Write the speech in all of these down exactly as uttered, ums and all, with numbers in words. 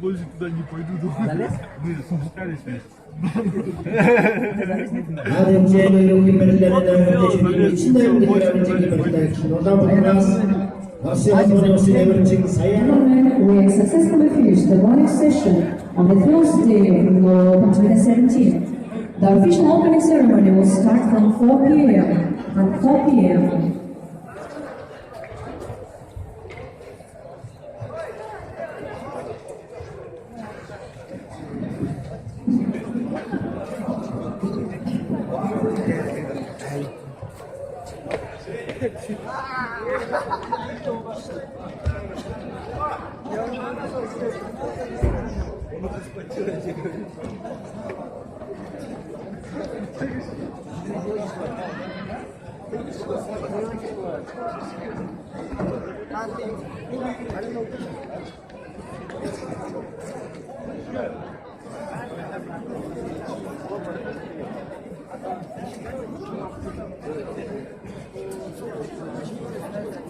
Больше туда не пойду, думаю. Залез? Мы спускались вместе. Наринжель оюун бэрхэ We have successfully finished the morning session on the first day of the twenty seventeen. The official opening ceremony will start from four p.m. From four p.m.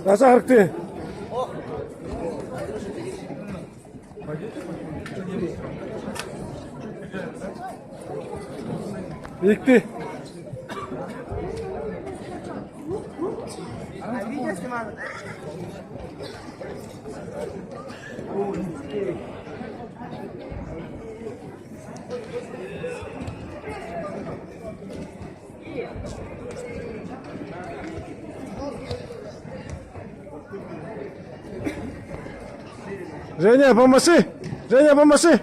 Газаа харагты. Иигты. Женя, помаши! Женя, помаши!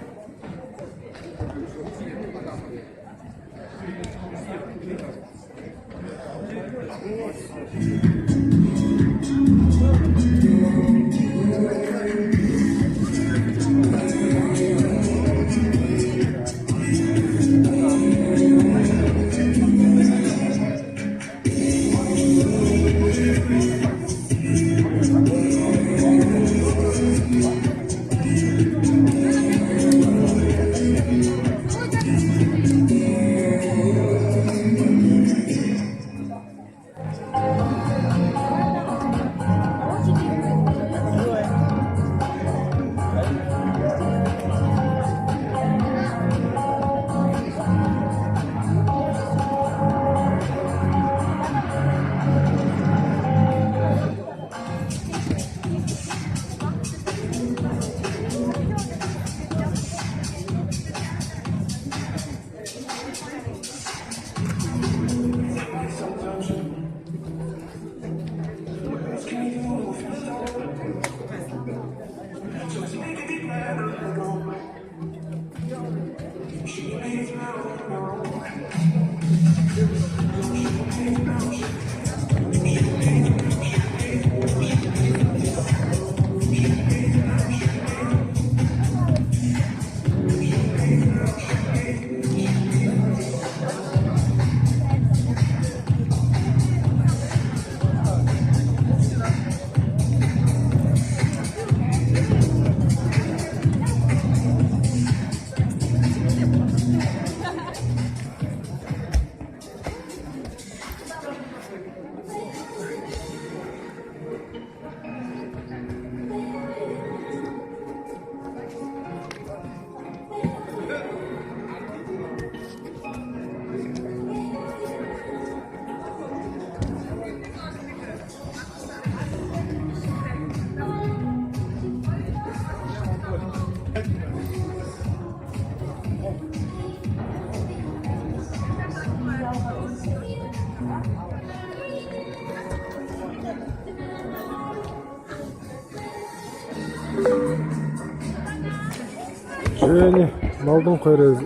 Жэни малдан хойроо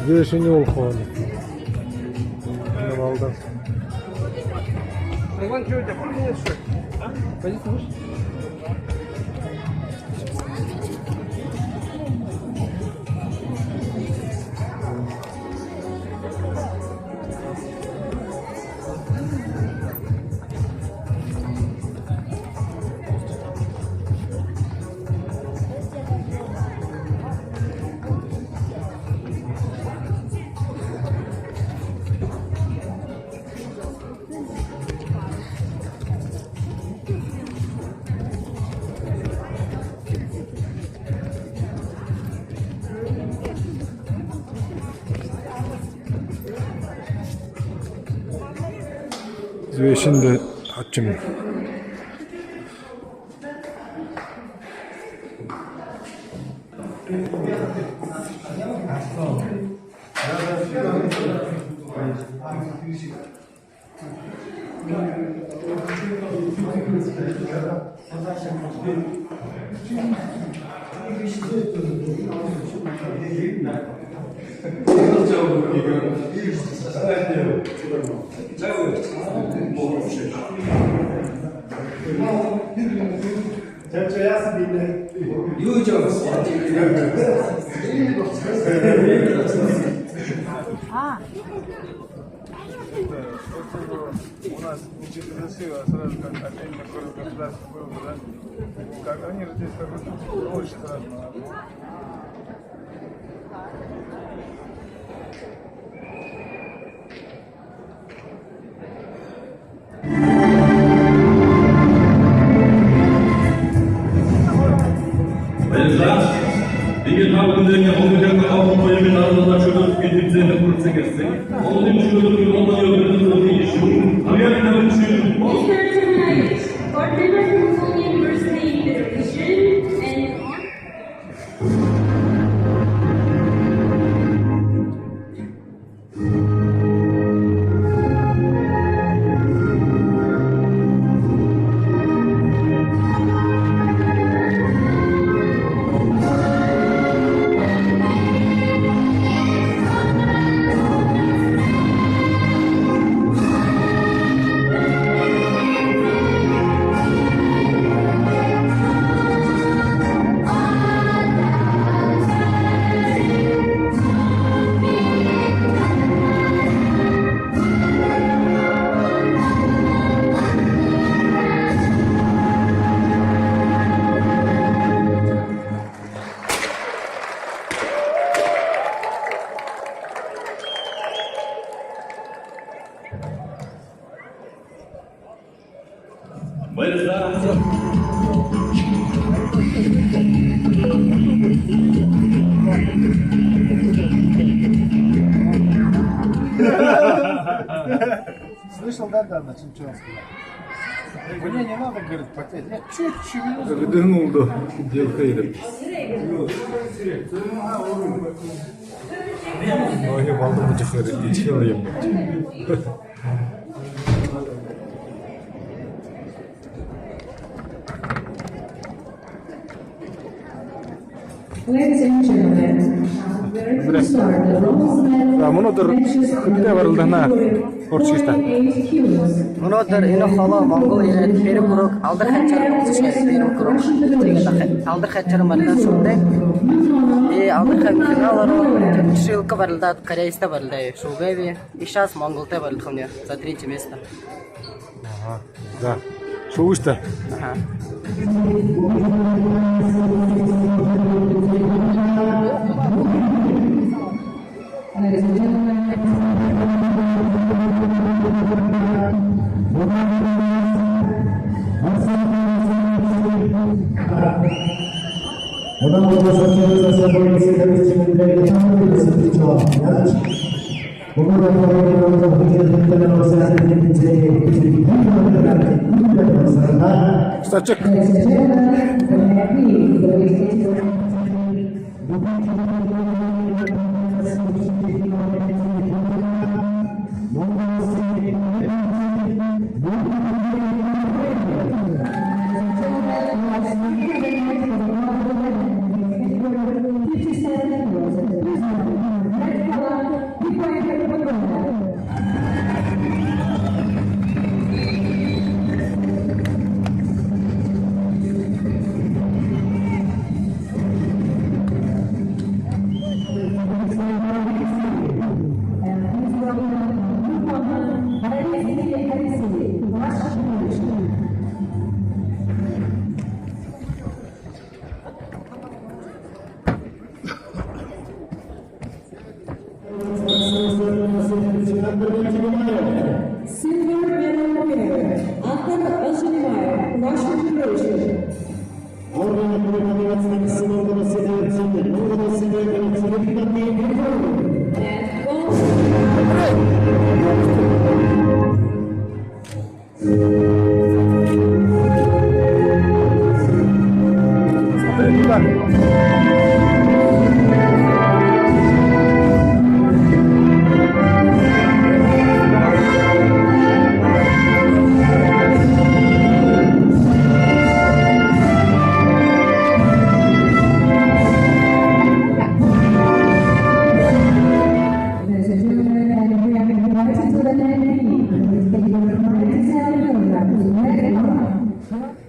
зээшэнь болохо. Малдан. Зээшэндэ ачим. А. Это, вот это вот у нас не Чебоксары, а сразу как отдельный город государство было бы, да? Как они же здесь как будто проще сразу. Баярлаа. Иигээд та бүхэндээ олон дахин олон гоё мэндэ, наранууд, шүлэг, эдэмсээнүүд хүргэсэг. Олон шүлэг, олон гоё мэндэ хүргэе. Авьяатай шүлэг. Mister Tonight, for Tribhuvan Mongolian University Federation and Баярлаа. Слышал, да, да, на чемпионстве? Мне не надо, говорит, потеть. Я чуть-чуть. Когда, ну, да, дело хейдер. Ноги балда мутихлар идишэл юм. Ladies and gentlemen, we're ready to start the bronze medal. За, мүнөөдэр хэдытэй барилдаана? Орчигтой. Мүнөөдэр энэ холо Монгол ирээд, Пермь курок, Алдар Хачар үзэжэ, Пермь курок. Алдар Хачар барилдаа шүүгээ. И Алдар Хачар финал руу, Шилка барилдаад, Корейстэй барилдаа шүүгээ. И сейчас Монголтой барилдахамни за третье место. Аха. За. Шүүгээшта. Аха. Сачек. Silver medal winner, Артём Ажинимаев, Russian Federation. And gold.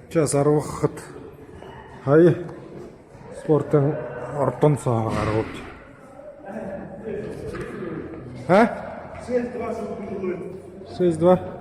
Сейчас арбахад хая спортын ордон соо гаргабди. А? Шесть два.